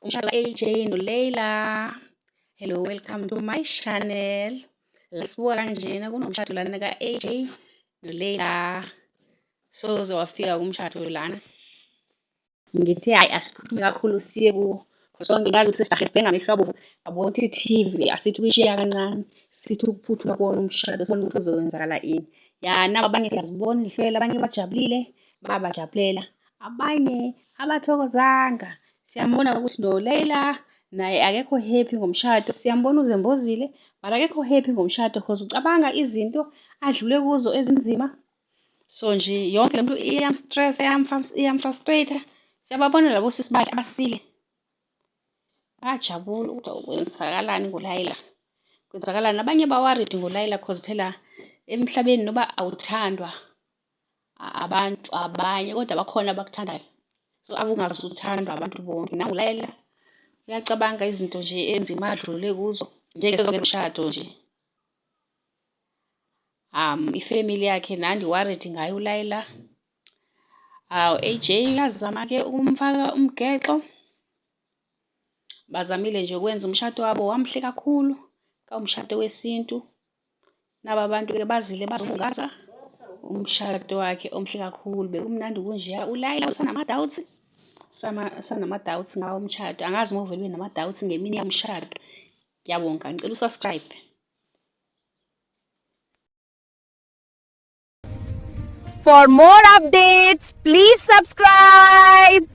Umshado ka-A_J noLayla. Hello, welcome to my channel. La sibuka kanjena kunomshado lana ka-A_J noLayla. Soze wafika kumshado lana. Ngithe hhayi asiphuthume kakhulu siye kuwo. Sonke ngazi ukuthi sesijahe sibheke ngamehlo abovu. Yabona ukuthi i-T_V asithi ukuyishiya kancane, sithi ukuphuthuma kuwona umshado sibone ukuthi kuzokwenzakala ini. Ya naba abanye siyazibona izihlwele, abanye bajabulile, bayabajabulela. Abanye abathokozanga. Siyambona ukuthi noLayla naye akekho happy ngomshado. Siyambona uzembozile but akekho happy ngomshado cause ucabanga izinto adlule kuzo ezinzima. So nje yonke le nto iyam-stress, iyam-frustrate-a. Siyababona labo sisi bakhe abasile. Bayajabula ukuthi kwenzakalani ngoLayla, kwenzakalani. Abanye ba-worried ngoLayla cause phela emhlabeni noba awuthandwa abantu abanye kodwa bakhona abakuthandayo. So ave ungaze uthandwe abantu bonke. Nangu uLayla uyacabanga izinto nje enzima adlule kuzo njengezomshado nje. Ifemili yakhe nandi worried ngaye uLayla. Hawu A_J uyazama-ke ukumfaka umgexo. Bazamile nje ukwenza umshado wabo wamuhle kakhulu, kawumshado wesintu. Naba abantu-ke bazile bazobungaza umshado wakhe omuhle kakhulu. Bekumnandi kunjeya. ULayla usanama-doubts, usanama-doubts ngawo umshado. Angazi uma uvele ube nama-doubts ngemini yomshado. Ngiyabonga, ngicela u-subscribe. For more updates, please subscribe.